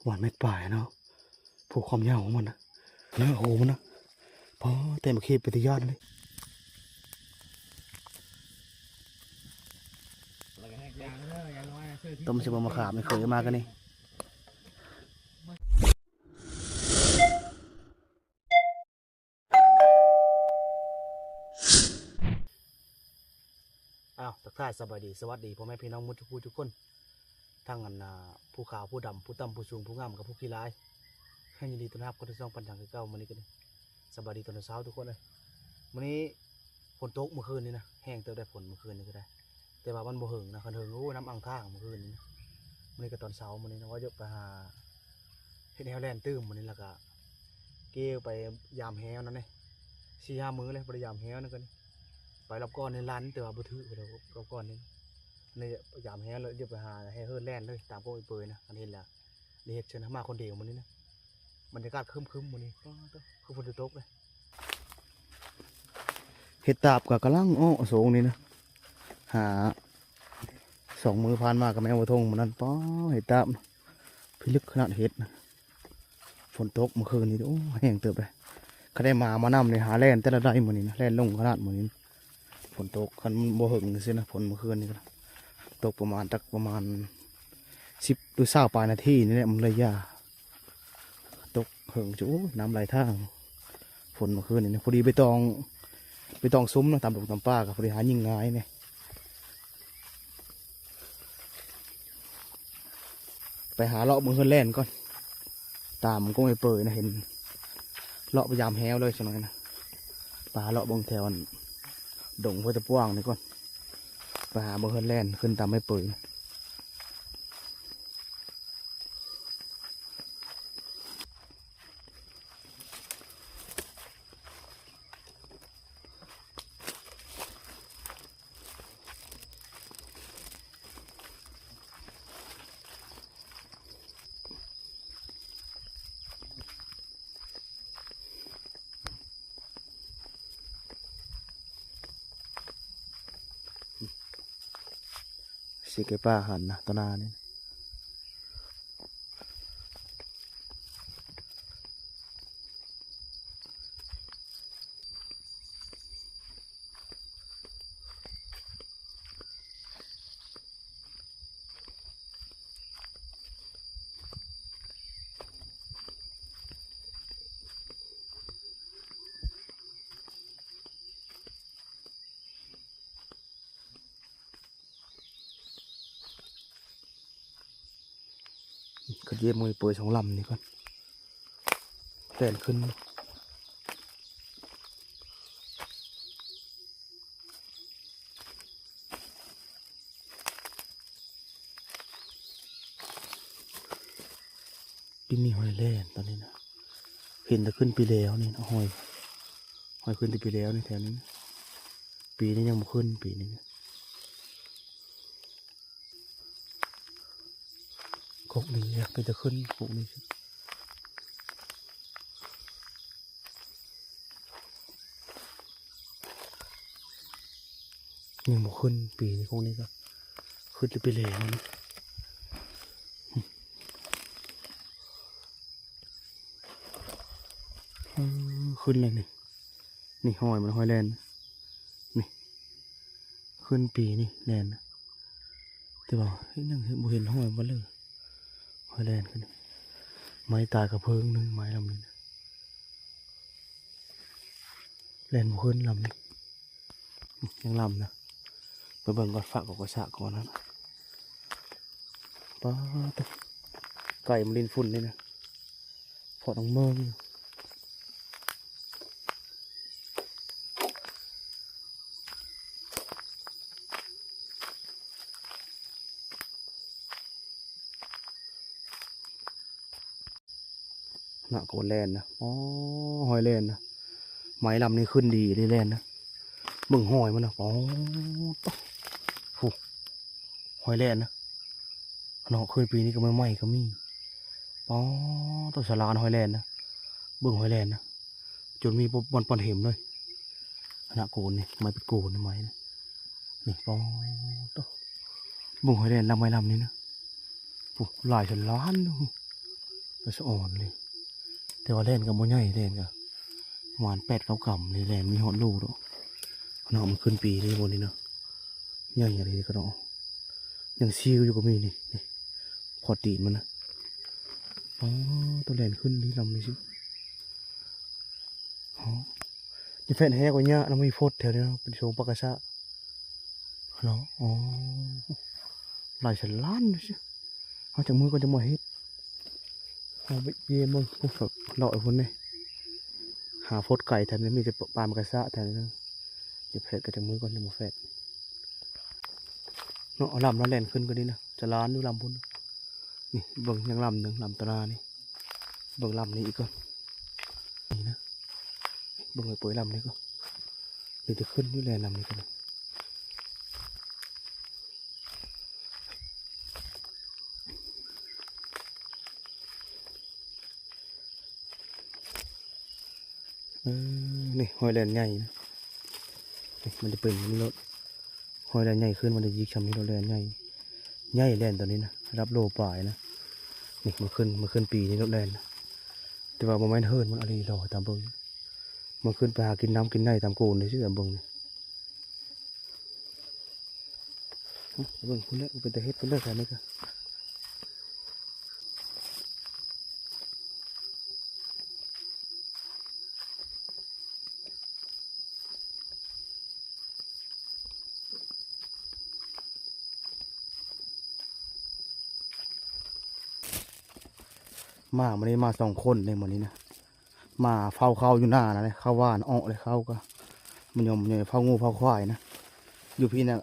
ປະມານແມັດປາຍເນາະ ຜູ້ຄວາມຍາວຂອງມັນນະ ຍາວຂອງມັນນະ ປາ ແຕ່ມາເຂບເປັນຕາຢ້ານເລີຍ. ຕົ້ມໃສ່ໃບມະຂາມ ແມ່ເຂີຍມາກັນນີ້. ອ້າວ ທັກທາຍສະບາຍດີ ສະຫວັດດີພໍ່ແມ່ພີ່ນ້ອງໝົດທຸກຜູ້ທຸກຄົນ ທັງອັນ ອ່າ ຜູ້ຂາວຜູ້ດຳ ຜູ້ຕ່ຳຜູ້ສູງ ຜູ້ງາມກັບຜູ້ຂີ້ຮ້າຍ ໃຫ້ຍິນດີຕ້ອນຮັບເຂົ້າສູ່ຊ່ອງປັນສັງຄືເກົ່າ. ມື້ນີ້ກໍດີ ສະບາຍດີຕອນເຊົ້າທຸກຄົນເອີຍ. ມື້ນີ້ຝົນຕົກ ມື້ຄືນນີ້ນະ ແຮງເຕີບໄດ໋ ຝົນມື້ຄືນນີ້ກໍໄດ້ ແຕ່ວ່າມັນບໍ່ເຫິງນະ ຄັນເຫິງ ໂອ້ ນ້ຳອັ່ງທ່າງມື້ຄືນນີ້ນະ. ມື້ນີ້ກໍຕອນເຊົ້າ ມື້ນີ້ນະ ວ່າຈະໄປຫາເຮັດແຮ່ແລ່ນຕື່ມມື້ນີ້ ແລ້ວກໍ ເກໄປຢາມແຮ່ນຳເດ້ ສີ່ຫ້າມື້ແລ້ວບໍ່ໄດ້ຢາມແຮ່ນຳກັນ. ໄປລອບກ່ອນນີ້ລັນ ແຕ່ວ່າບໍ່ຖືກ ໄປລອບກ່ອນນີ້ ນີ້ຢາມແຮ່ແລ້ວ ດຽວໄປຫາແຮ່ເຮີນແລ່ນເລີຍ ຕາມກົກໄອ້ເປີຍນະ ຄັນເຫັນແລ້ວ ໄດ້ເຮັດເຊີນ ມາຄົນດຽວມື້ນີ້ນະ. ບັນຍາກາດຄຶ້ມໆມື້ນີ້ ປາໂທ້ ຄືຝົນຈະຕົກເລີຍ. ເຫັດຕາບກໍກຳລັງເອາະໂສງນີ້ນະ ຫາ ສອງມື້ຜ່ານມາກໍແມ່ນບໍ່ທົ່ງມື້ນັ້ນ ປາ ເຫັດຕາບ ພິລຶກຂະໜາດເຫັດນະ. ຝົນຕົກມື້ຄືນນີ້ ໂອ້ ແຮງເຕີບເດ້. ຄັນໄດ້ໝາມານຳນີ້ ຫາແລ່ນແຕ່ລະໄດມື້ນີ້ນະ ແລ່ນລົງຂະໜາດມື້ນີ້. ຝົນຕົກ ຄັນມັນບໍ່ເຫິງຊີ້ນະ ຝົນມື້ຄືນນີ້ກໍຕົກປະມານ ຈັກປະມານສິບຫຼືຊາວປາຍນາທີນີ້ແຫຼະ ມັນເລີຍຢ່າ ຕົກເຫິງ ໂອ້ຍ ນ້ຳໄຫຼທາງ. ຝົນມື້ຄືນນີ້ນະ ພໍດີໃບຕອງ ໃບຕອງຊຸມເນາະ ຕາມດົງຕາມປ່າກໍພໍດີຫາຍິງງ່າຍແດ່. ໄປຫາເລາະເບິ່ງເຮືອນແລ່ນກ່ອນ ຕາມກົກໄອ້ເປີຍນະ ເຫັນ ເລາະໄປຢາມແຮ່ເລີຍ ຈັກໜ້ອຍນະ. ໄປຫາເລາະເບິ່ງແຖວອັນ ດົງຫ້ວຍຕະປວງນີ້ກ່ອນ ໄປຫາເບິ່ງເຮືອນແລ່ນ ຂຶ້ນຕາມໄອ້ເປີຍນະ. ຊິເກັບປາຫັ້ນນະ ຕໍ່ໜ້ານີ້. ກະເຢ້ຽມໝູ່ເປີຍສອງລຳນີ້ກ່ອນ ແລ່ນຂຶ້ນ. ປີນີ້ຫອຍແລ່ນຕອນນີ້ນະ ເຫັນແຕ່ຂຶ້ນປີແລ້ວນີ້ນະ ຫອຍ ຫອຍຂຶ້ນແຕ່ປີແລ້ວນີ້ແຖວນີ້ນະ ປີນີ້ຍັງບໍ່ຂຶ້ນ ປີນີ້ນະ. ກົກນີ້ເປັນຕາຂຶ້ນ ກົກນີ້ ຍັງບໍ່ຂຶ້ນປີນີ້ ກົກນີ້ກໍຂຶ້ນແຕ່ປີແລ້ວນີ້. ເອີ ຂຶ້ນແລ້ວນີ້ ນີ້ຫອຍມັນ ຫອຍແລ່ນນີ້ ຂຶ້ນປີນີ້ແລ່ນ ແຕ່ວ່າຍັງບໍ່ເຫັນຫອຍມັນເລີຍ ຫອຍແລ່ນຂຶ້ນ. ໄມ້ຕາຍກະເພີງໜຶ່ງ ໄມ້ລຳນີ້ ແລ່ນບໍ່ຂຶ້ນລຳນີ້ ຍັງລຳນະ ໄປເບິ່ງກ່ອນ ຝາກເອົາກະສະກ່ອນນະ. ປາດໂທ້ ໄກ່ມັນຫຼິ້ນຝຸ່ນນີ້ນະ ເພາະນ້ອງເມີງ. ນະ ກະແລ່ນນະ ອໍ ຫອຍແລ່ນນະ ໄມ້ລຳນີ້ຂຶ້ນດີເດ້ ແລ່ນນະ ເບິ່ງຫອຍມັນນະ ອໍ ໂທ້ ຫອຍແລ່ນນະ ເນາະ ຂຶ້ນປີນີ້ກະໃໝ່ໆກະມີ ອໍ ໂທ້ ສະຫຼານຫອຍແລ່ນນະ ເບິ່ງຫອຍແລ່ນນະ ຈົນມີບ່ອນປ່ອນເຫັມເລີຍ ນະ ໂກນນີ້ ໄມ້ເປັນໂກນນີ້ ໄມ້ນະ ນີ້ ອໍ ໂທ້ ເບິ່ງຫອຍແລ່ນລຳ ໄມ້ລຳນີ້ນະ ໂອ້ ຫຼາຍສະຫຼານ. ປາສະອອນເລີຍ ແຕ່ວ່າແລ່ນກໍບໍ່ໃຫຍ່ ແລ່ນກໍປະມານແປດເກົ້າກຳນີ້ ແລ່ນມີຮອດໂລດອກເນາະ. ມັນຂຶ້ນປີນີ້ບໍ່ນີ້ເນາະ ໃຫຍ່ອີ່ຫຼີກໍເນາະ. ຍັງຊີວຢູ່ກໍມີນີ້ ນີ້ ຂໍ້ຕີນມັນນະ. ອໍ ໂຕແລ່ນຂຶ້ນນີ້ລຳນີ້ຊິ ອໍ ຈະແຟນແຮກວ່າຍາກນະ ມີຟົດແຖວນີ້ເນາະ ເປັນໂຊງປາກກະຊະເນາະ. ອໍ ຫຼາຍສະລ້ານຊິ ເຮົາຈັກມື້ກ່ອນຈະມາເຮັດ. ເຮົາໄປຢ້ຽມເບິ່ງ ເລາະໄປພຸ້ນເດ້ ຫາຟົດໄກແຖວນີ້ ມີແຕ່ປາມາກະຊະແຖວນີ້. ຈະແຟດກໍຈັກມື້ກ່ອນຈະມາແຟດເນາະ. ລຳລະແລ່ນຂຶ້ນກໍນີ້ນະ ສະຫຼານຢູ່ລຳພຸ້ນ. ນີ້ເບິ່ງຍັງລຳໜຶ່ງ ລຳຕາໜ້ານີ້ ເບິ່ງລຳນີ້ອີກກ່ອນ ນີ້ນະ. ເບິ່ງໄປເປີຍລຳນີ້ກໍມີແຕ່ຂຶ້ນຢູ່ແລ ລຳນີ້ກໍ. ເອີ ນີ້ຮອຍແລ່ນໃຫຍ່ນະ ນີ້ມັນຈະເປັນນີ້ໂລດ ຮອຍແລ່ນໃຫຍ່ຂຶ້ນ ມັນຈະຢິກຊ່ຳນີ້ໂລດ ແລ່ນໃຫຍ່ ໃຫຍ່ແລ່ນຕົວນີ້ນະ ລະດັບໂລປາຍນະ. ນີ້ມັນຂຶ້ນ ມັນຂຶ້ນປີນີ້ໂລດແລ່ນນະ ແຕ່ວ່າບໍ່ແມ່ນເຫີນມັນອີ່ຫຼີດອກ ຕາມເບິ່ງ ມັນຂຶ້ນໄປຫາກິນນ້ຳກິນໃນຕາມໂກນນີ້ຊິ ຕາມເບິ່ງນີ້. ເບິ່ງພຸ້ນແຫຼະ ເປັນຕາເຮັດພຸ້ນເດີ ແຖວນີ້ກໍ. ມາມື້ນີ້ມາສອງຄົນເດ້ມື້ນີ້ນະ ມາເຝົ້າເຂົ້າຢູ່ນານະ ເຂົ້າຫວ່ານອອກເລີຍ ເຂົ້າກໍມາຍົມເຝົ້າງົວເຝົ້າຄວາຍນະ. ຢູ່ພີ້ນະ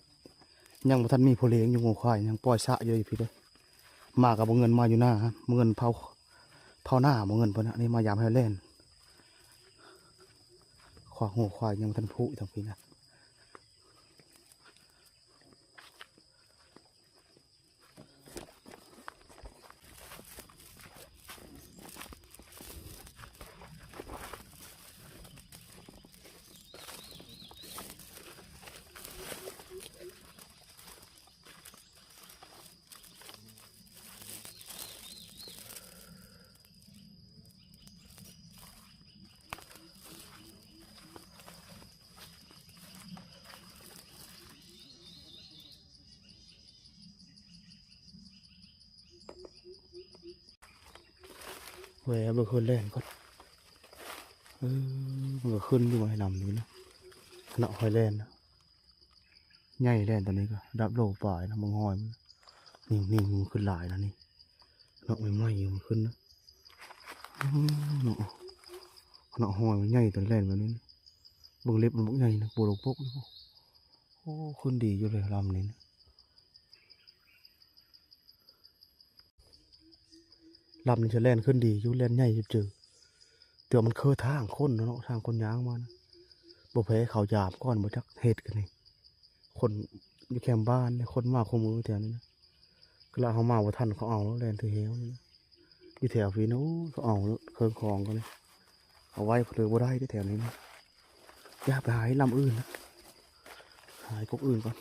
ຍັງບໍ່ທັນມີຜູ້ລ້ຽງຢູ່ງົວຄວາຍ ຍັງປ່ອຍສະຢູ່ ຢູ່ພີ້ເດີ. ມາກໍບໍ່ເງິນ ມາຢູ່ນາ ບໍ່ເງິນເຝົ້າ ເຝົ້ານາ ບໍ່ເງິນເພິ່ນນະ. ນີ້ມາຢາມໃຫ້ແລ່ນ ຄວາຍ ງົວຄວາຍຍັງບໍ່ທັນຜູກທັງພີ້ນະ. ແວ່ເບິ່ງເພິ່ນແລ່ນກ່ອນ. ເອີ ມັນກໍຂຶ້ນຢູ່ໃນລຳນີ້ນະ ເນາະ ຮອຍແລ່ນນະ. ໃຫຍ່ແລ່ນຕອນນີ້ກໍລະດັບໂລປາຍນະ ເບິ່ງຮອຍມັນ ນີ້ ນີ້ ນີ້ ມັນຂຶ້ນຫຼາຍນະນີ້ເນາະ. ໃໝ່ໆ ມັນຂຶ້ນນະ ເນາະ ເນາະ ຮອຍມັນໃຫຍ່ຕອນແລ່ນແບບນີ້ນະ. ເບິ່ງເລັບມັນບັກໃຫຍ່ນະ ໂປໂລໂປກຢູ່. ໂອ້ ຂຶ້ນດີຢູ່ເລີຍລຳນີ້ນະ. ລຳນີ້ຈະແລ່ນຂຶ້ນດີຢູ່ ແລ່ນໃຫຍ່ເຈີ ແຕ່ວ່າມັນຄືທາງຄົນເນາະ ທາງຄົນຍ່າງມານະ. ບໍ່ແພ້ເຂົາຢາມກ່ອນ ບໍ່ຈັກເຮັດກັນນີ້. ຄົນຢູ່ແຄມບ້ານນີ້ ຄົນມາຄູ່ມື້ແຖວນີ້ນະ. ກະລະເຮົາມາບໍ່ທັນ ເຂົາເອົາແລ້ວ ແລ່ນຖືແຮວນີ້ນະ. ຢູ່ແຖວພີ້ນະ ໂອ້ ເຂົາເອົາເຄື່ອງຂອງກັນນີ້ ເອົາໄວ້ເພີ້ບໍ່ໄດ້ເດ້ແຖວນີ້ນະ. ຢ່າໄປຫາເຮັດລຳອື່ນນະ ຫາເຮັດກົກອື່ນກ່ອນ.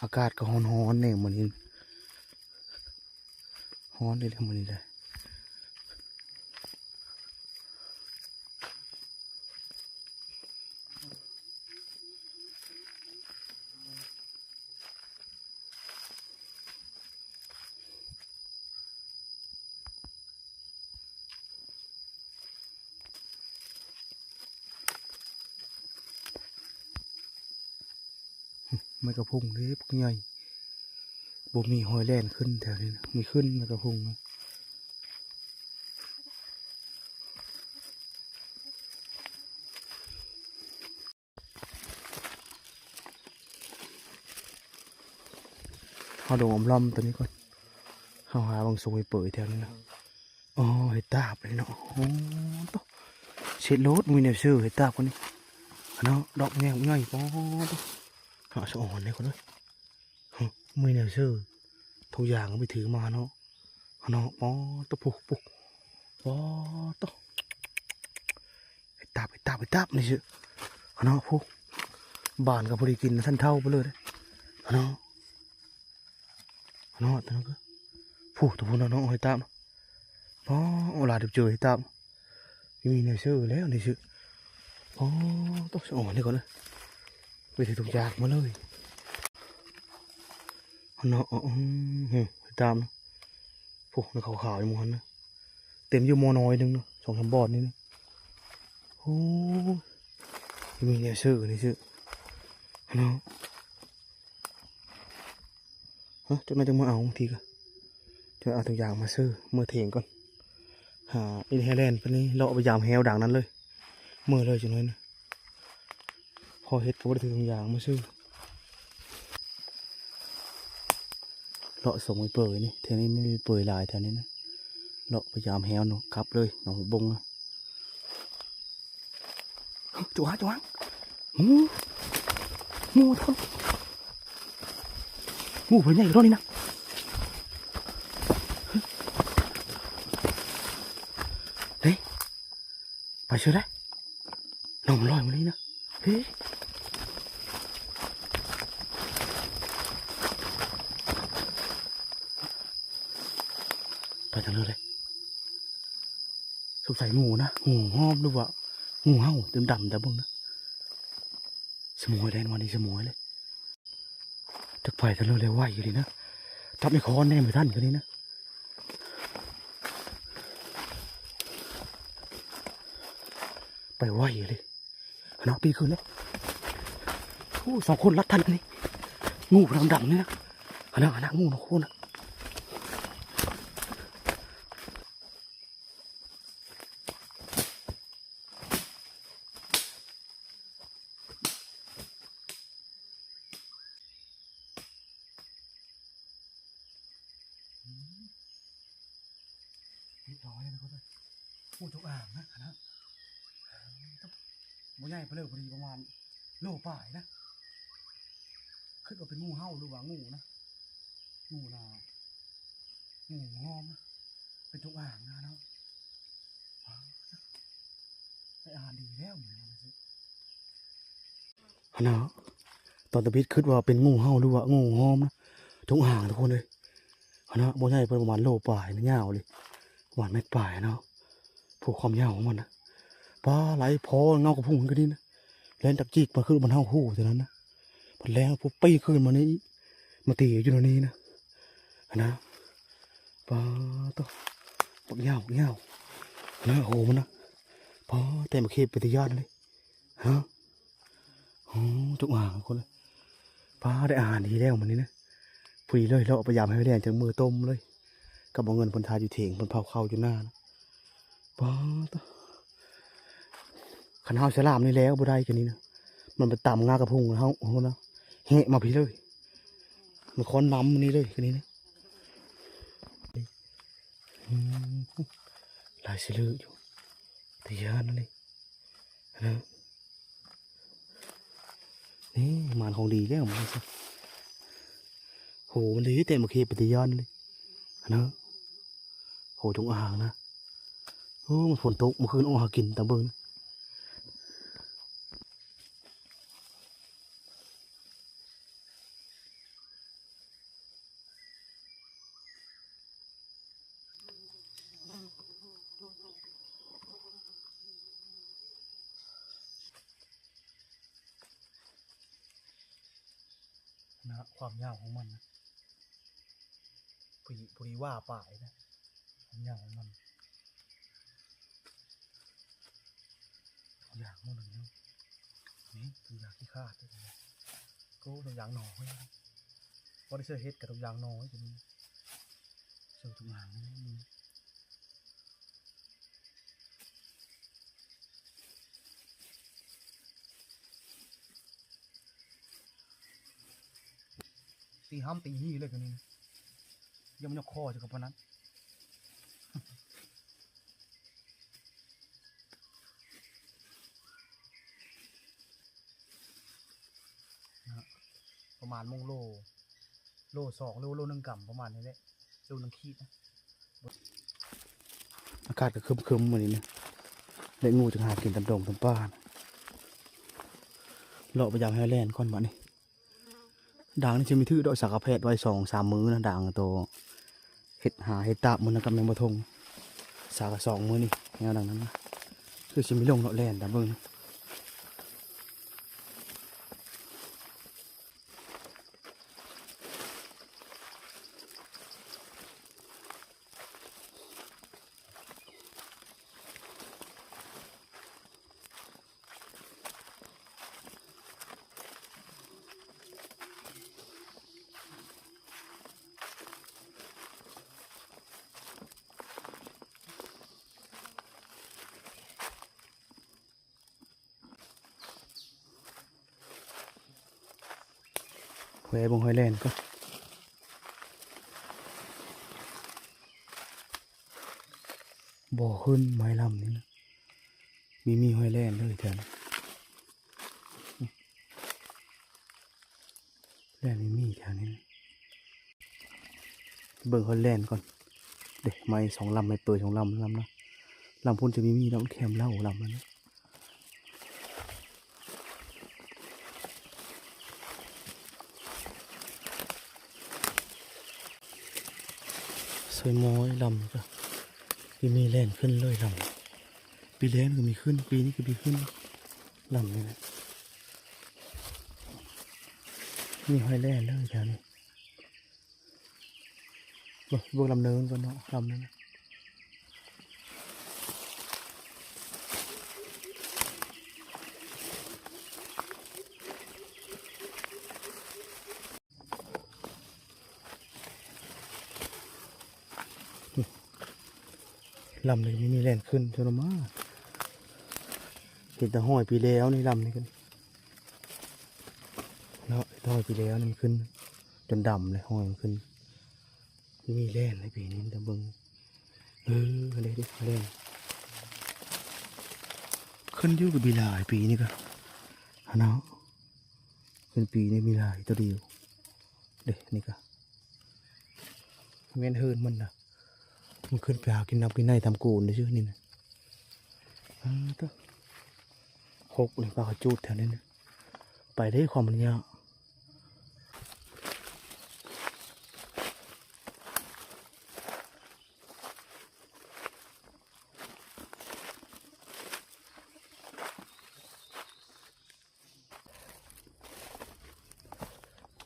ອາກາດກໍຮ້ອນໆແດ່ມື້ນີ້ ຮ້ອນເດ້ມື້ນີ້ເດ້. ແມງກະພຸງເດ້ ບັກໃຫຍ່ ບໍ່ມີຮອຍແລ່ນຂຶ້ນແຖວນີ້ນະ. ມີຂຶ້ນແມງກະພຸງນະ. ເຮົາລົງອ້ອມລ້ອມຕົວນີ້ກ່ອນ ເຮົາຫາເບິ່ງຊຸມໄປເປີແຖວນີ້ນະ. ອໍ ເຫັດຕາບນີ້ເນາະ. ໂອ້ ໂຕ ເຊັດໂລດ ມີແນວຊື້ເຫັດຕາບກວ່ານີ້ເນາະ. ດອກແຍງໃຫຍ່ ປໍ ໂຕ ຫາສະອອນເດ້ຄົນເອີຍ. ຫຶ ມີແນວຊື້ ທຸກຢ່າງເອົາໄປຖືມາເນາະ ເນາະ. ປອດໂທ້ ພຸ ພຸ ປອດໂທ້ ໄອ້ຕາບ ໄອ້ຕາບ ໄອ້ຕາບ ນີ້ຊື່ ເນາະ. ພຸ ບານກໍພໍດີກິນ ຊັ້ນເທົ້າໄປເລີຍເດ້ ເນາະ. ເນາະ ຕົວນັ້ນກໍ ພຸ ຕົວພຸ້ນເນາະ ເນາະ ໄອ້ຕາບ. ປອດ ໂອ ຫຼາຍເຕີບເຈີ ໄອ້ຕາບ. ມີແນວຊື້ແລ້ວ ນີ້ຊື່. ປອດໂທ້ ສະອອນເດ້ຄົນເອີຍ. ໄປຖືທຸກຢ່າງມາເລີຍ ເນາະ. ອື ໄອ້ຕາບ ພຸ ນັ້ນຂາວໆ ຢູ່ໝ່ອງຫັ້ນນະ. ເຕັມຢູ່ໝໍ້ນ້ອຍໜຶ່ງເນາະ ສອງສາມບ່ອນນີ້ນະ. ໂອ້ ມີແນວຊື້ ນີ້ຊື່ ເນາະ. ເອີ ຈັກໜ້ອຍຈັ່ງມາເອົາ ບາງທີກໍຈະເອົາຖົງຢາງມາຊື້ ເມືອຖຽງກ່ອນ. ຫາ ເຮັດແຮ່ແລ່ນໄປນີ້ ເລາະໄປຢາມແຮ້ວດັງນັ້ນເລີຍ ເມືອເລີຍຈັກໜ້ອຍນະ. ພໍເຮັດກໍບໍ່ໄດ້ຖືຖົງຢາງມາຊື້ ເລາະສົ່ງໄປເປີຍນີ້ ແຖວນີ້ມີເປີຍຫຼາຍແຖວນີ້ນະ. ເລາະໄປຢາມແຮ້ວເນາະ ກັບເລີຍ ໜອງຫົວບົງນະ. ຈົວ ຈົວ ງູ ງູ ທຸກຄົນ ງູໂຕໃຫຍ່ເທົ່ານີ້ນະ. ເຮີ້ຍ ໄປເຊີຍໄດ໋ ນ້ອງມັນລອຍມານີ້ນະ. ເຮີ້ຍ ໄປທາງເລີຍເລີຍ. ສົງໄສງູນະ ງູຫອມ ຫຼືວ່າງູເຫົ່າ ດຳໆ ຕາເບິ່ງນະ. ສະໝອຍແລ່ນມານີ້ ສະໝອຍເລີຍ. ຈັກໄປທາງເລີຍ ໄວອີ່ຫຼີນະ. ຈັບໄມ້ຄ້ອນແນມບໍ່ທັນກະນີ້ນະ. ໄປໄວອີ່ຫຼີ. ຫັ້ນນະ ປີນຂຶ້ນເລີຍ. ໂອ້ ສອງຄົນລັດທັນອັນນີ້ ງູດຳໆ ນີ້ນະ. ຫັ້ນນະ ຫັ້ນນະ ງູນະ ໂຄນະ. ຮຽບຮ້ອຍແລ້ວທຸກຄົນເອີຍ. ໂອ້ ຈົງອາງນະ ຫັ້ນນະ. ບໍ່ໃຫຍ່ປານໃດ ພໍດີປະມານໂລປາຍນະ. ຄິດວ່າເປັນງູເຫົ່າ ຫຼືວ່າງູນະ ງູນະ ງູຫອມນະ ເປັນຈົງອາງນະເນາະ. ໄດ້ອາຫານດີແລ້ວມື້ນີ້ນະ. ຫັ້ນນະ ຕອນຕະບິດຄິດວ່າເປັນງູເຫົ່າ ຫຼືວ່າງູຫອມນະ ຈົງອາງທຸກຄົນເອີຍ. ຫັ້ນນະ ບໍ່ໃຫຍ່ປານໃດ ປະມານໂລປາຍນະ ຍາວເລີຍ ປະມານແມັດປາຍເນາະ. ຜູ້ຄວາມຍາວຂອງມັນນະ ປາ ຫຼາຍພໍເຫງົາກະພຸ້ງກະນີ້ນະ. ແລ່ນຈັກຈິກມາຄືມັນເຫົ່າຮູ້ເທົ່ານັ້ນນະ. ພັດແລ່ນພຸບປີ້ຄືນມານີ້ອີກ ມາຕີຢູ່ແນວນີ້ນະ. ຫັ້ນນະ ປາໂທ້ ບັກຍາວ ບັກຍາວນະ ໂຫ ມັນນະ. ປາ ແຕ່ມາເຂບເປັນຕາຢ້ານເລີຍ. ຮະ ໂອ້ ຈົງອາງຄົນເອີຍ. ປາ ໄດ້ອາຫານດີແລ້ວມື້ນີ້ນະ. ພໍດີເລີຍ ເລາະໄປຢາມໄຮ່ແລ້ງ ຈັ່ງມື້ຕົ້ມເລີຍ ກັບບໍ່ເງິນເພິ່ນຖ່າຍຢູ່ຖຽງ ເພິ່ນເຜົາເຂົ້າຢູ່ນານະ. ປາໂທ້ ຄັນເຮົາສະຫຼາມນີ້ແລ້ວບໍ່ໄດ້ກະນີ້ນະ. ມັນໄປຕຳງາກະພຸ້ງເຮົາ ໂອ້ ນະ ແຫະມາພີ້ເລີຍ. ມັນຄ້ອນນຳນີ້ເລີຍກະນີ້ນະ. ອືມ ຫຼາຍສະເລີຢູ່ ຕາຢ້ານນີ້ນະ. ນີ້ ມານຂອງດີແລ້ວ ມັນ ໂຫ ມັນດີແຕ່ມາເຂບເປັນຕາຢ້ານເລີຍນະ. ໂຫ ຈົງອາງນະ. ໂອ້ ມັນຝົນຕົກ ມື້ຄືນອອກຫາກິນຕາມເບິ່ງ. ນະ ຄວາມຍາວຂອງມັນນະ ພໍດີ ພໍດີວ່າປາຍນະ ຄວາມຍາວຂອງມັນ. ຢາງໝົດເລີຍເນາະ. ນີ້ ຢາງຂີ້ຂາດເດ້. ໂອ້ ຢາງໜໍ້ເວີ້ຍ. ບໍ່ໄດ້ເຊື່ອເຮັດກະຕົກຢາງໜໍ້ເວີ້ຍ. ເຊື່ອຕົກຢາງນີ້ ຕີຫ້ຳຕີຮີເລີຍກະນີ້. ຢ່າມາຍົກຄໍປານນັ້ນ. ນະ ປະມານໂມງໂລ ໂລສອງ ໂລ ໂລໜຶ່ງກຳປະມານນີ້ແຫຼະ ໂລໜຶ່ງຂີດນະ. ອາກາດກໍຄຶມໆມື້ນີ້ນະ ແລະ ງູຈະຫາກິນຕາມດົງຕາມປ່ານະ. ເລາະໄປຢາມໃຫ້ແລ່ນກ່ອນບາດນີ້. ດາງນີ້ຊິມີຖືດອກ ສາກະແພດໄວ້ສອງສາມມື້ນະ ດາງໂຕເຮັດຫາເຮັດຕາບມື້ນະກັບແມງບໍ່ທົງ ສາກະສອງມື້ນີ້ ແນວດັ່ງນັ້ນນະ ຄືຊິມີລົງເນາະ ແລ່ນຕາມເບິ່ງ. ແຫວະເບິ່ງຫອຍແລ່ນກ່ອນ. ບໍ່ຂຶ້ນ ໄມ້ລຳນີ້ນະ ມີ ມີຫອຍແລ່ນເລີຍແຖວນີ້ ແລ່ນມີ ມີແຖວນີ້ນະ. ເບິ່ງຫອຍແລ່ນກ່ອນເດ້ ໄມ້ສອງລຳ ໄມ້ເປີຍສອງລຳ ລຳນະ ລຳພຸ້ນຈະມີ ມີເນາະ ມັນແຄມເລົ່າລຳນັ້ນນະ. ໃສ່ໝໍ້ລຳນີ້ກະມີແລ່ນຂຶ້ນເລີຍລຳ. ປີແລ້ວມັນກະມີຂຶ້ນ ປີນີ້ກະມີຂຶ້ນ ລຳນີ້ນະ ມີຫອຍແລ່ນເລີຍແຖວນີ້. ເບິ່ງ ເບິ່ງລຳເນີນກ່ອນເນາະ ລຳນັ້ນນະ. ລຳນີ້ມີ ມີແລ່ນຂຶ້ນຊະເນາະ ມາ ເຫັນແຕ່ຫອຍປີແລ້ວນີ້ ລຳນີ້ກະເນາະ ຫອຍປີແລ້ວນີ້ມັນຂຶ້ນຈົນດຳເລີຍ ຫອຍມັນຂຶ້ນ. ມີແລ່ນໃນປີນີ້ ຕາເບິ່ງ ເອີ ເດ້ ເດ້ ແລ່ນ ຂຶ້ນຢູ່ກະມີຫຼາຍປີນີ້ກະ ຫັ້ນເນາະ ຂຶ້ນປີນີ້ມີຫຼາຍໂຕດຽວເດ້ ນີ້ກະ ແມ່ນເຫີນມັນນະ ມັນຂຶ້ນໄປຫາກິນນ້ຳກິນໃນຕາມໂກນຊື່ນີ້ນະ. ເອີ ໂຕ ຫົກນີ້ ປາກະຈູດແຖວນີ້ນະ ໄປເດ້ ຄວາມມັນຍາກ.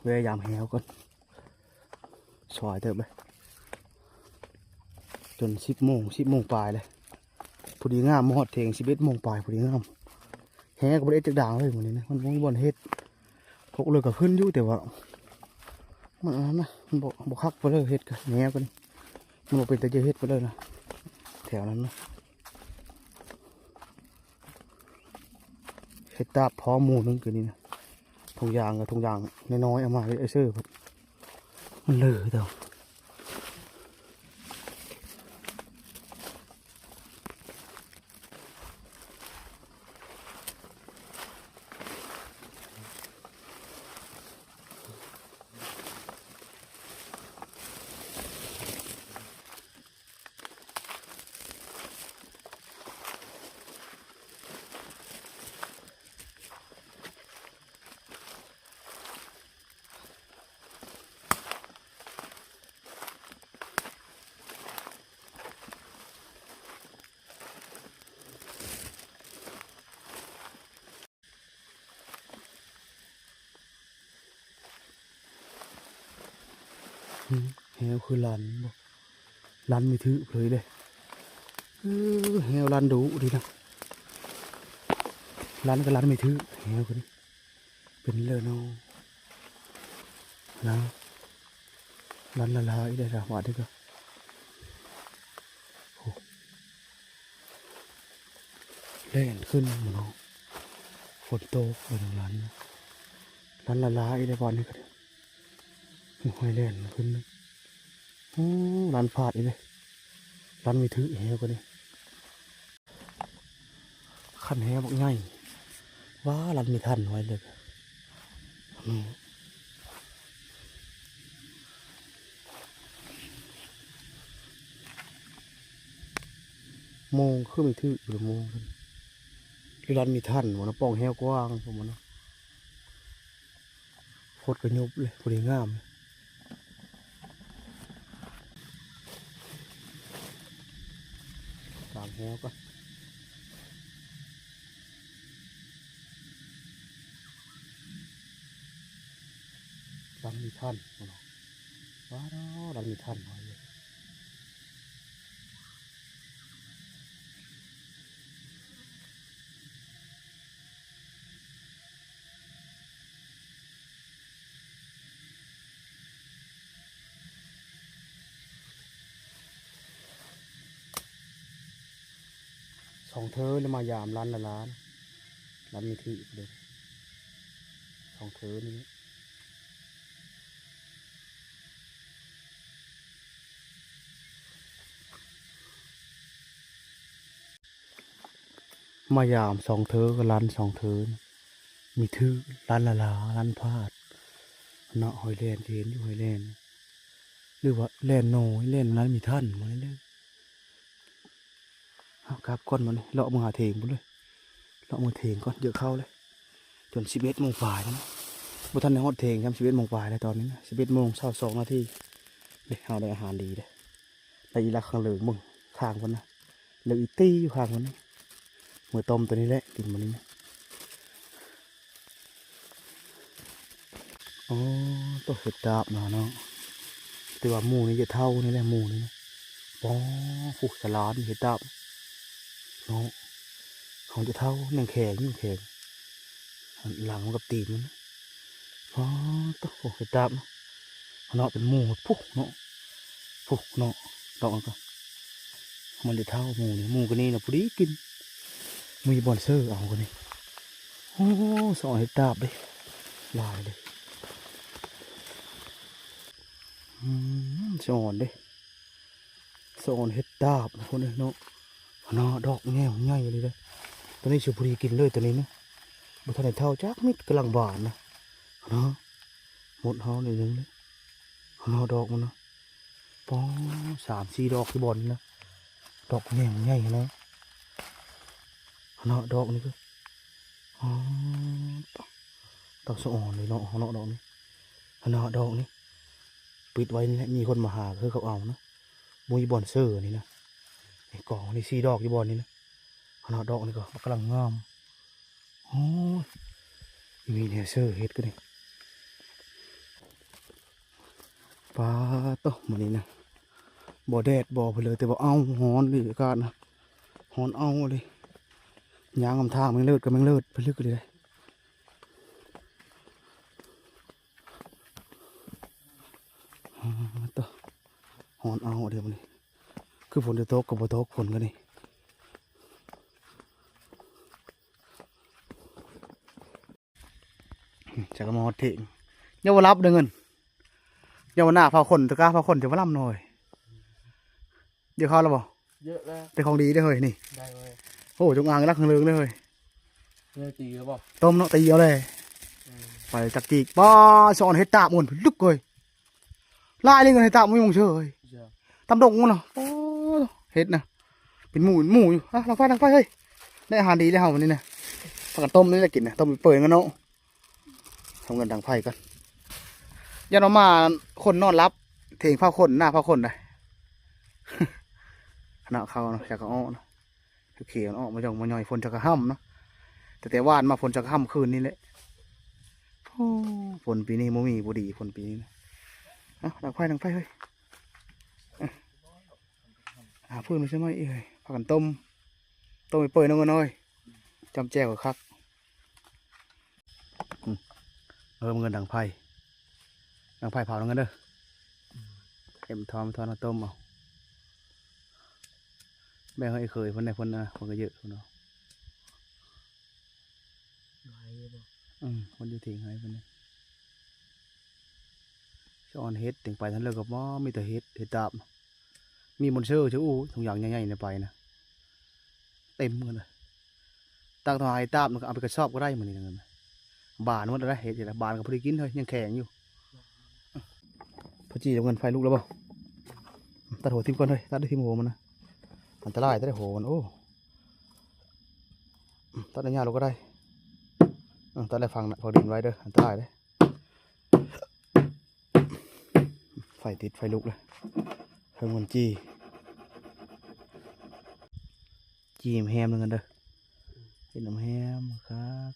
ແວ່ຢາມແຮ້ວກ່ອນ ສວາຍເຕີບເລີຍ ຈົນສິບໂມງ ສິບໂມງປາຍເລີຍ ພໍດີງາມ ມາຮອດເຖິງສິບເອັດໂມງປາຍ ພໍດີງາມ. ແຮ້ກໍບໍ່ໄດ້ເຮັດຈັກດາງເລີຍມື້ນີ້ນະ ມັນບໍ່ມີບ່ອນເຮັດ. ພວກເລີກກໍຂຶ້ນຢູ່ ແຕ່ວ່າມັນອັນນັ້ນນະ ມັນບໍ່ ບໍ່ຄັກ ບໍ່ເລີກເຮັດກະແນວກະນີ້ ມັນບໍ່ເປັນຕາຈະເຮັດໄປເລີຍນະ ແຖວນັ້ນນະ. ເຮັດຕາບພ້ອມໝູ່ໜຶ່ງກະນີ້ນະ ຖົງຢາງກະຖົງຢາງນ້ອຍໆ ເອົາມາໄວ້ເຊີ ມັນເລີເດີ. ແຮ້ວຄືລັນບໍ່ ລັນມີຖືກເລີຍເດ້. ເອີ ແຮ້ວລັນດຸດີນະ ລັນກະລັນມີຖືກ ແຮ້ວກະນີ້ ເປັນເລີເນາະ ນະ ລັນລະລາຍໄດ້ລະ ບາດນີ້ກະ ໂອ້ ແລ່ນຂຶ້ນເນາະ ຝົນຕົກ ລັນ ລັນລະລາຍໄດ້ ບາດນີ້ກະ ໂອ້ຍ ແລ່ນຂຶ້ນ ໂອ້ ລັນພາດອີກເດ້ ລັນມີຖືກແຮ້ວກະນີ້. ຄັນແຮ້ວບັກໃຫຍ່ ວ້າ ລັນມີທັນໄວ້ເລີຍ ອືມ ໂມງຄືມີຖືກຢູ່ ໂມງ ຫຼືລັນມີທັນບໍ່ນະ ປ່ອງແຫ້ວກວ້າງພຸ້ນນະ. ໂພດກະຍຸບເລີຍ ພໍດີງາມ ຕາມແຫ້ວກ່ອນ. ລັນມີທັນ ວ້າວ ລັນມີທັນ ສອງເທີລະມາຢາມລັນລະລານ ລັນມີຖືກເດ້ ສອງເທີນີ້. ມາຢາມສອງເທີ ກະລັນສອງເທີ ມີຖືກລັນລະລາ ລັນພາດເນາະ. ຫອຍແລ່ນ ຈະເຫັນຢູ່ຫອຍແລ່ນ ຫຼືວ່າແລ່ນໜ້ອຍ ແລ່ນນັ້ນມີທັນບໍ່ນີ້ເດີ. ເຮົາກັບກ່ອນບັດນີ້ ເລາະເມືອຫາເຖງພຸ້ນເລີຍ ເລາະເມືອເຖງກ່ອນ ເຍອະເຂົ້າເລີຍ. ຈົນສິບເອັດໂມງປາຍແລ້ວນະ ບໍ່ທັນໄດ້ຮອດເຖງຊ້ຳ ສິບເອັດໂມງປາຍແລ້ວຕອນນີ້ນະ ສິບເອັດໂມງຊາວສອງນາທີເດ້. ເຮົາໄດ້ອາຫານດີເດ້ ໄດ້ອີລັກຂ້າງເລີງ ເບິ່ງທາງເພິ່ນນະ ເລີກອີ່ຕີຢູ່ທາງເພິ່ນນະ. ເມືອຕົ້ມໂຕນີ້ແຫຼະ ກິນມື້ນີ້ນະ. ອໍ ໂຕເຫັດດາບນະເນາະ ແຕ່ວ່າໝູ່ນີ້ຈະເຖົ້ານີ້ແຫຼະ ໝູ່ນີ້ນະ. ປໍ ໂອ້ ສະຫຼານເຫັດດາບເນາະ ຂອງຈະເຖົ້າ ຍັງແຂງຢູ່ ແຂງ ຫຼັງມັນກັບຕີນມັນນະ. ອໍ ໂຕ ໂອ້ ເຫັດດາບເນາະ ເນາະ ເປັນໝູ່ພຸ້ນເນາະ ພຸ້ນເນາະ ດອກມັນກະ ມັນຈະເຖົ້າໝູ່ນີ້ ໝູ່ກະນີ້ນະ ພໍດີກິນ ມີບ່ອນເຊີເອົາກະນີ້. ໂອ້ ສອນເຫັດດາບເດ້ ຫຼາຍເດ້. ອືມ ສອນເດ້ ສອນເຫັດດາບພຸ້ນເນາະ. ຫັ້ນນະ ດອກແງ່ວໃຫຍ່ອີ່ຫຼີເດ້ ໂຕນີ້ຊິພໍດີກິນເລີຍ ໂຕນີ້ນະ ບໍ່ທັນໄດ້ເຖົ້າຈັກເມັດ ກຳລັງບານນະ. ຫັ້ນນະ ໝົດເຮົາໜ້ອຍໜຶ່ງເດ້. ຫັ້ນນະ ດອກມັນນະ ປໍ ສາມສີ່ດອກຢູ່ບ່ອນນີ້ນະ ດອກແງ່ວໃຫຍ່ຫັ້ນນະ. ຫັ້ນນະ ດອກນີ້ຄື ອໍ ຕາສະອອນເລີຍເນາະ ເນາະ ດອກນີ້. ຫັ້ນນະ ດອກນີ້ ປິດໄວ້ນີ້ແຫຼະ ມີຄົນມາຫາຄືເຂົາເອົານະ ບໍ່ມີບ່ອນເຊີນີ້ນະ. ນີ້ກອງນີ້ສີ່ດອກຢູ່ບ່ອນນີ້ນະ. ຫັ້ນນະ ດອກນີ້ກໍກຳລັງງາມ. ໂອ້ຍ ມີແນວເຊີເຫັດກະນີ້. ປາໂຕ ມື້ນີ້ນະ ບໍ່ແດດບໍ່ເພິ່ນເລີຍ ແຕ່ວ່າ ເອົ້າ ຮ້ອນເລີຍ ອາກາດນະ ຮ້ອນເອົ້າເລີຍ. ຍ່າງນຳທາງແມ່ງເລີດກະແມ່ງເລີດ ໄປເລິກເລີຍເດ້. ອາ ໂຕ ຮ້ອນເອົ້າເດມື້ນີ້ ຄືຝົນຈະຕົກກະບໍ່ຕົກ ຝົນກະນີ້. ຈັກກະມາຮອດເຖງ ຍັງບໍ່ຫຼັບເດີເງິນ ຍັງບໍ່ໜ້າພາຄົນ ຕະກາພາຄົນຈະບໍ່ລຳໜ້ອຍ. ເຍອະເຂົ້າແລ້ວບໍ່? ເຍອະແລ້ວ ໄດ້ຂອງດີເດ້ເຮີ້ຍນີ້. ໄດ້ເວີຍ ໂອ້ ຈົງອາງລັກເລີງເດ້ເຮີ້ຍ. ເລີຍຕີແລ້ວບໍ່? ຕົ້ມເນາະ ຕີເອົາແຫຼະ. ອືມ ໄປຈັກຈີກ ປ້າ ສອນເຫັດຕາບມ່ວນລຶກເຮີ້ຍ. ຫຼາຍເລີຍ ເຫັດຕາບ ມີໝົງເຊີຍ ຕາມດົງພຸ້ນນະ. ໂອ້ ເຫັດນະ ເປັນໝູ່ເປັນໝູ່ຢູ່. ອ່ະ ດັງໄຟ ດັງໄຟເຮີ້ຍ ໄດ້ອາຫານດີແລ້ວເຮົາມື້ນີ້ນະ. ພາກັນຕົ້ມນີ້ແຫຼະກິນນະ ຕົ້ມເປີເງິນເນາະ. ເອົາເງິນດັງໄຟກ່ອນ ຢ້ານວ່າມາຄົນນອນຫຼັບ ເຖງເຜົາຄົນ ໜ້າເຜົາຄົນໄດ໋. ຄະນະເຂົາເນາະ ຈັກກະອໍເນາະ ຂຽວໆ ອອກມາຍ່ອງມາຍ່ອຍ ຝົນຈັກກະຫ້ຳເນາະ. ແຕ່ ແຕ່ວານມາຝົນຈັກກະຫ້ຳຄືນນີ້ແຫຼະ. ໂອ້ ຝົນປີນີ້ບໍ່ມີ ບໍ່ດີ ຝົນປີນີ້ນະ. ເອົາ ດັງໄຟ ດັງໄຟເຮີ້ຍ. ເອົາ ຫາຟືນມາໃສ່ໄມ້ອີກເຮີ້ຍ ພາກັນຕົ້ມ ຕົ້ມໄປເປີເນາະ ເງິນເອີຍ ຈ້ຳແຈ່ວຄັກ. ອືມ ເອີ ເງິນດັງໄຟ ດັງໄຟເຜົາເງິນເດີ. ເອັມທອນ ທອນມາຕົ້ມເອົາ ແບ່ງໃຫ້ເອື້ອຍເຂີຍເພິ່ນແດ່ ເພິ່ນນະ ເພິ່ນກະເຍອະເນາະ. ອືມ ຄົນຢູ່ເຖິງໃຫ້ເພິ່ນນະ. ສະອອນເຫັດ ເຖິງໄປທັນເລີກກະບໍ່ ມີແຕ່ເຫັດ ເຫັດຕາບ. ມີບ່ອນເຊີ ໂອ້ ຖົງຢາງໃຫຍ່ໆ ນີ້ໄປນະ ເຕັມເລີຍ. ຕັກເອົາໃຫ້ຕາບ ມັນກະເອົາໄປກະສອບກະໄດ້ມື້ນີ້ນະ. ບານໝົດແລ້ວ ເຫັດ ບານກະພໍດີກິນເຮີ້ຍ ຍັງແຂງຢູ່. ພະຈີເອົາເງິນໄຟລຸກແລ້ວບໍ່? ຕັດຫົວຖິ້ມກ່ອນເຮີ້ຍ ຕັດໄດ້ຖິ້ມຫົວມັນນະ. ເອົ ອັນຕະລາຍແທ້ ໂຫ ມັນ ໂອ້ ຕັດໄລຍະລົງກໍໄດ້. ເອີ ຕັດແລ້ວຝັງ ຝັງດິນໄວ້ເດີ ອັນຕະລາຍເດ້. ໄຟຕິດ ໄຟລຸກເລີຍ ເທິງມັນຈີ່ ຈີ່ແຮມໆ ນຳກັນເດີ ເຮັດນຳແຮມຄັກ.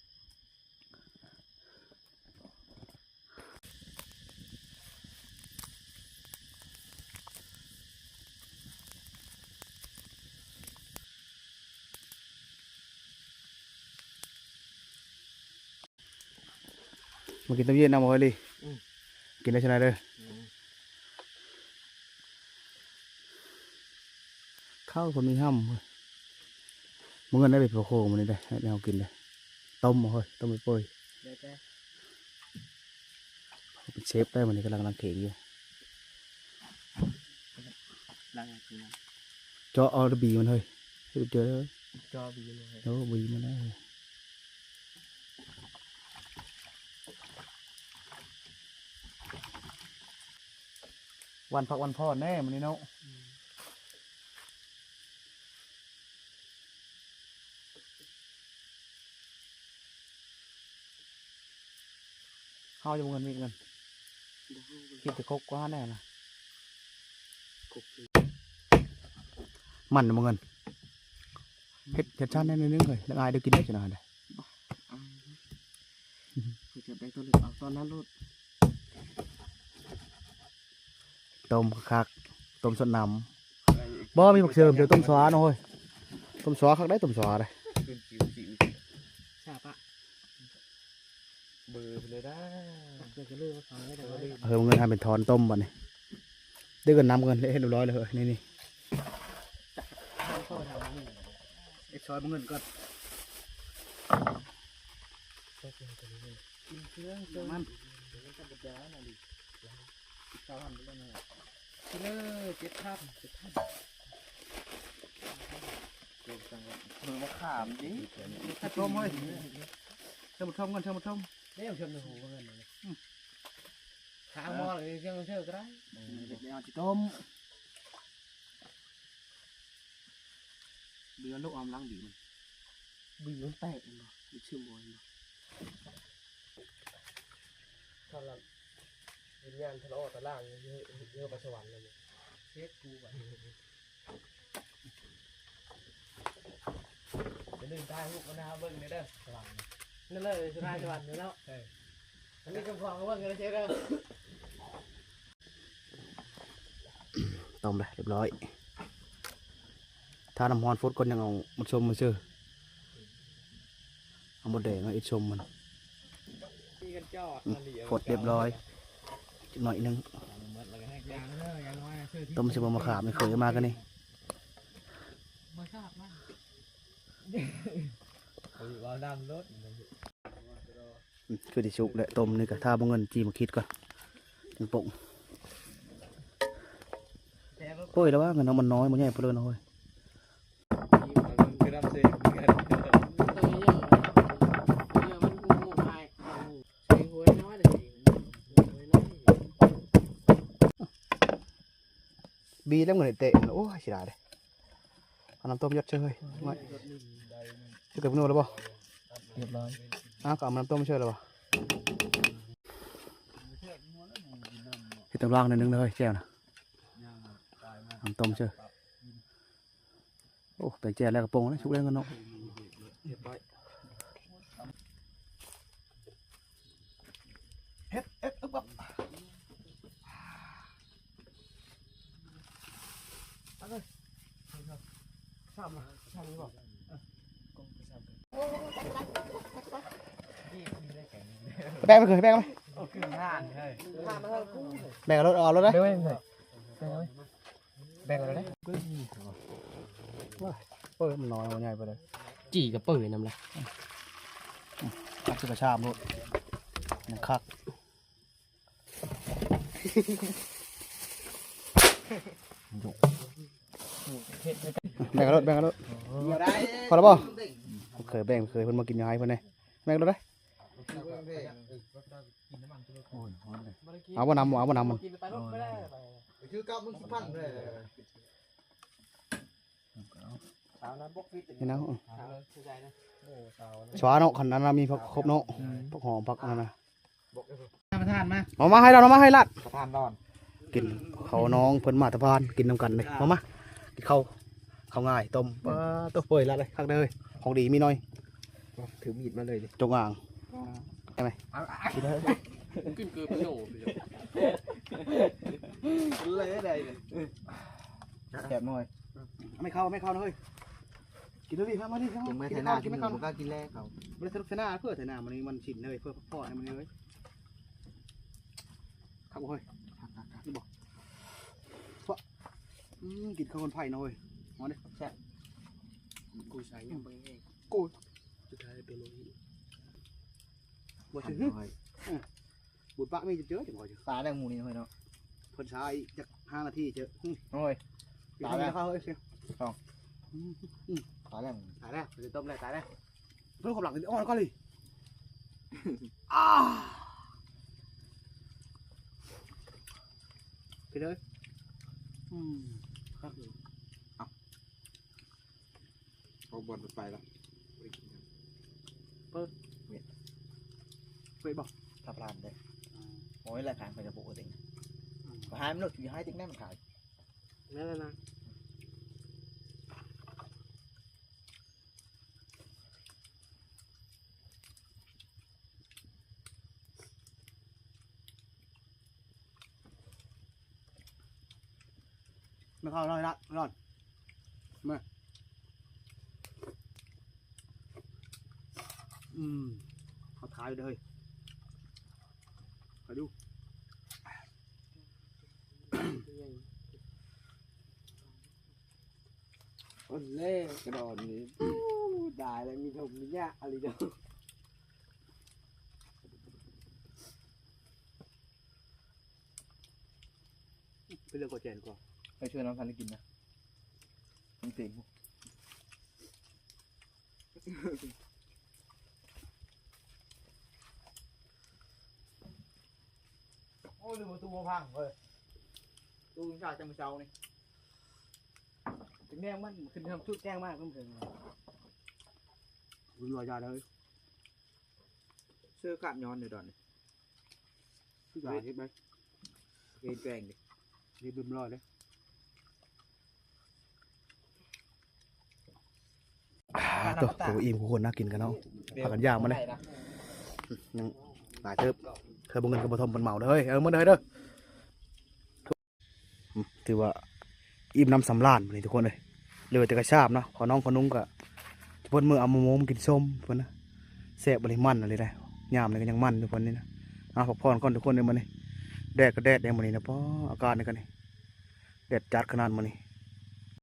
ມາກິນນ້ຳເຢັນນຳ ເຮີຍລີ. ອືມ ກິນໄດ້ຊະນະເດີ. ອືມ ເຂົ້າກໍມີຫ້ຳເວີຍ. ມື້ອື່ນໄດ້ໄປໂພໂຄມື້ນີ້ໄດ້ ໃຫ້ເຮົາກິນເດ້. ຕົ້ມເອົາເຮີຍ ຕົ້ມເປື່ອຍ. ເປັນເຊຟໄດ້ມື້ນີ້ ກຳລັງລ້າງເຄງຢູ່. ລ້າງເຄງ ເຈາະເອົາແຕ່ບີມັນເຮີຍ. ເຮັດເຈີເດີ ເຈາະບີມັນເຮີຍ. ໂອ້ ບີມັນເລີຍ. ວັນພັກວັນຜ່ອນແດ່ມື້ນີ້ເນາະ. ອືມ ເຮົາຈະບໍ່ເງິນ ມີເງິນ ບໍ່ເຮົາ ຄິດຈະຄົກກວ່າແນ່ນະ. ຄົກ ມັນບໍ່ເງິນ ເຮັດ ເຮັດຊານແດ່ໜ້ອຍໜຶ່ງເຮີຍ ລະອາຍເດີ ກິນໄດ້ຊະນະ. ບໍ່ ອາຍ ເຂົາຈະໄດ້ຕອນເລິກ ເອົາຕອນນັ້ນໂລດ. ຕົ້ມຄັກໆ ຕົ້ມຊົດນ້ຳ. ບໍ່ ມີໝາກເສີມ ເດີ ຕົ້ມຊວາເນາະເຮີຍ. ຕົ້ມຊວາຄັກໄດ໋ ຕົ້ມຊວາເດ້. ຊາປະ ເບີໄປເລີຍດາ. ເອີ ເງິນຫາເປັນທອນຕົ້ມບັດນີ້. ໄດ້ເງິນນຳ ເງິນເຮັດຮຽບຮ້ອຍແລ້ວເຮີຍ ນີ້ໆ. ເຮັດຊອຍເບິ່ງເງິນກ່ອນ. ກິນເຄື່ອງ ມັນ ຊາວພັນໄປແລ້ວນະ. ກິໂລເຈັດພັນ ເຈັດພັນ. ເບິ່ງມະຂາມຕິ ທ່ານຜູ້ຊົມເອີຍ ທ່ານຜູ້ຊົມກັນ ທ່ານຜູ້ຊົມ. ເດ້ ຜູ້ຊົມໃນຫູເບິ່ງເງິນນີ້. ອືມ ຖາມໝໍເລີຍ ເຊື່ອກໍໄດ້. ເອີ ເຮັດແລ້ວຊິຕົ້ມ. ບີມັນລຸກອອມຫຼັງບີມັນ ບີມັນແຕກແມ່ນບໍ່? ມັນຊຶມບໍ່ແມ່ນບໍ່? ຖ້າລະວິນຍານທະເລາະຕາລ່າງຢູ່ ຢູ່ໄປສະຫວັນແລ້ວນີ້ ເຮັດກູບັດນີ້. ຢ່າລືມຖ່າຍຮູບມາໃຫ້ເຮົາເບິ່ງແດ່ເດີ ສະຫວັນ. ນັ້ນເລີຍ ສຸດທ້າຍສະຫວັນເນາະ. ເອີ ອັນນີ້ກໍພໍເບິ່ງກັນເດີ. ຕົ້ມແລ້ວຮຽບຮ້ອຍ ຖ້ານ້ຳຮ້ອນຟົດກ່ອນ ຍັງເອົາໝົດສົ້ມມາເຊີ. ເອົາໝົດແດງ ເອົາເອັດສົ້ມມັນ ຟົດຮຽບຮ້ອຍ ຈັກໜ້ອຍໜຶ່ງ. ຕົ້ມໃສ່ໃບມະຂາມ ໄອ້ເຂີຍມາກັນນີ້. ອືມ ຄືຊິສຸກແລ້ວ ຕົ້ມນີ້ກະຖ້າບໍ່ເງິນຈີ່ມາຄິດກ່ອນ ຈັ່ງປົງ. ໂອ້ຍ ລະວັງເນາະ ມັນນ້ອຍ ມັນໃຫຍ່ພຸ້ນເລີຍເນາະເຮີຍ. ບີແລ້ວເງິນເຕະ ໂອ້ຍ ເສຍດາຍເດ້. ເອົານ້ຳຕົ້ມຢົດເຊີຍ ເຮີ້ຍ ນ້ອຍ. ຊິເກີດເປັນໜູແລ້ວບໍ່? ຮຽບຮ້ອຍ. ອ້າວ ກໍເອົານ້ຳຕົ້ມເຊີຍແລ້ວບໍ່? ເຮັດຕ້ອງລ້າງໜ້ອຍໜຶ່ງເດີ ແຈ່ວນະ. ນ້ຳຕົ້ມເຊີຍ. ໂອ້ ແປງແຈ່ວແລ້ວກໍປົງແລ້ວ ສຸກແລ້ວເນາະ. ຮຽບຮ້ອຍ. ເຮັດ ເຮັດ ອຶບ ອຶບ ເອົາເລີຍ. ຊາມລະ ຊາມນີ້ບໍ່? ເອີ ກົງໄປຊາມກັນ. ແບ່ງໄປເຄີຍ ແບ່ງໄປ. ໂອ້ ຄືງານເຮີ້ຍ. ແບ່ງເອົາໂລດ ເອົາໂລດເດີ. ແບ່ງເອົາໂລດເດີ. ແບ່ງເອົາເລີຍເດ້. ເປີດມັນນ້ອຍ ມັນໃຫຍ່ໄປເລີຍ. ຈີ່ກະເປີດນຳລະ. ອືມ ອັດໃສ່ກະຊາມໂລດ ມັນຄັກ. ແບ່ງເອົາໂລດ ແບ່ງເອົາໂລດ. ພໍແລ້ວບໍ່? ເຄີຍແບ່ງ ເຄີຍເພິ່ນມາກິນຢູ່ໄຮ່ເພິ່ນເດ້. ແບ່ງໂລດເດ້. ເອົາບໍ່ນຳ ເອົາບໍ່ນຳມັນ. ຄືກັບມັນຊິພັນເດ້. ເອົາ ນີ້ນະ ສວາເນາະ ຄັນນັ້ນນະ ມີຜັກຄົບເນາະ ຜັກຫອມ ຜັກອັນນັ້ນນະ ປະທານມາ ເອົາມາໃຫ້ລາວ ເອົາມາໃຫ້ລາດ ປະທານນອນ ກິນເຂົ້ານ້ອງເພິ່ນມາແຕ່ບ້ານ ກິນນຳກັນເດ້ ເອົາມາ ກິນເຂົ້າ ເຂົ້າງ່າຍ ຕົ້ມ ປາໂຕ ເປີດລາດເລີຍ ຄັກເດີ ຂອງດີມີໜ້ອຍ ຖືມີດມາເລີຍ ຈົງອ່າງ ໃຊ່ໄໝ? ກິນເລີຍ ກິນເກືອບໂລ ເລີຍໄດ້ ແຊບໜ້ອຍ ເອົາໄມ້ເຂົ້າ ເອົາໄມ້ເຂົ້ານະເຮີ້ຍ ກິນເລີຍ ມາ ມານີ້ ກິນເມືອໄຖນາ ກິນເຂົ້າ ກິນເຂົ້າ ກິນແລ້ວເຂົາ ບໍ່ໄດ້ໄຖນາ ເພື່ອໄຖນາ ມື້ນີ້ວັນສິນເລີຍ ເພື່ອພັກຜ່ອນໃນມື້ນີ້ເລີຍ ຄັກບໍ່ເຮີ້ຍ ຄັກໆໆ ນີ້ບໍ່ ອືມ ກິນເຂົ້າຄົນໄຜ່ເນາະເຮີ້ຍ ມາເດີ້ ແຊບ ກູໃສ່ຍັງບໍ່ແຫ້ງ ກູ ສຸດທ້າຍເປັນໂລ ບໍ່ຖືກ ບຸນປະມີເຈີ ຕາຍແລ້ວໝູ່ນີ້ເຮີ້ຍເນາະ ເພິ່ນຊ້າອີກຈັກຫ້ານາທີເຈີ ໂອ້ຍ ຕາຍແລ້ວ ເຮີ້ຍ ຕາຍແລ້ວ ຕາຍແລ້ວ ເພິ່ນຕົ້ມແລ້ວ ຕາຍແລ້ວ ເພິ່ນກຳລັງອ່ອນກ່ອນເລີຍ ອ້າ ກິນເລີຍ ອືມ ເອົາ ເອົາບ່ອນໄປລະ ເປີດ ເວະ ເວະບໍ່ ສະພານເດ້ ໂອ້ຍ ລາຍການເຂົາຈະບໍ່ໂອເຕັງ ອືມ ກໍໃຫ້ມັນໂລດ ຊິໃຫ້ເຕັງໄດ້ມັນຂາຍ ແມ່ນແລ້ວນະ ມາເຂົ້າໜ້ອຍລະ ຮ້ອນ ມາ ອືມ ເຂົ້າທ້າຍເດີ ເຮີ້ຍ ໄປດູ. ອັນແລກກະດອນນີ້ ຕາຍແລ້ວ ມີທຸກມີຍາກອີ່ຫຼີເນາະ ເປັນເລື່ອງກໍແຈນກໍ ໄປຊ່ວຍນ້ອງທັນໄດ້ກິນນະ ມັນເຕັມ. ໂອ້ຍ ລືມເອົາຕູ້ມາພັງເວີຍ ຕູ້ຍັງສາກແຕ່ມື້ເຊົ້ານີ້ ແນວມັນຂຶ້ນເຮືອນສຸດແກ້ງມາກ ເພິ່ນເຖິງ ບຸນວ່າຢ່າເດີ ເສື້ອຂາດຍ້ອນເດີດອນນີ້ ຄືຢາເຮັດໄປ ເຮັດແປງເດ້ ເຮັດເຣີຍບຮ້ອຍເດ້. ໂຕ ໂຕ ອີ່ມທຸກຄົນນະ ກິນກັນເນາະ ພາກັນຍ່າງມາເລີຍ ຍັງຫຼາຍເຕີບ ເທື່ອບໍ່ເງິນກໍບໍ່ທົມເພິ່ນເໝົາເດີ ເອີ ມື້ໃດເດີ ອືມ ຖືວ່າອີ່ມນ້ຳສຳລານມື້ນີ້ທຸກຄົນເອີຍ ເຫຼືອແຕ່ກະຊາບເນາະ ພໍ່ນ້ອງພໍ່ນຸ່ງກໍເພິ່ນມື້ເອົາມາໂມມກິນສົ້ມເພິ່ນນະ ແຊບອີ່ຫຼີ ມັນອີ່ຫຼີໄດ໋ ຍາມນີ້ກໍຍັງມັນຢູ່ເພິ່ນນີ້ນະ ເອົາ ພັກຜ່ອນກ່ອນທຸກຄົນເດີມື້ນີ້ ແດດກໍແດດເດ້ມື້ນີ້ນະ ປ້ອ ອາກາດນີ້ກໍນີ້ ແດດຈັດຂະໜາດມື້ນີ້.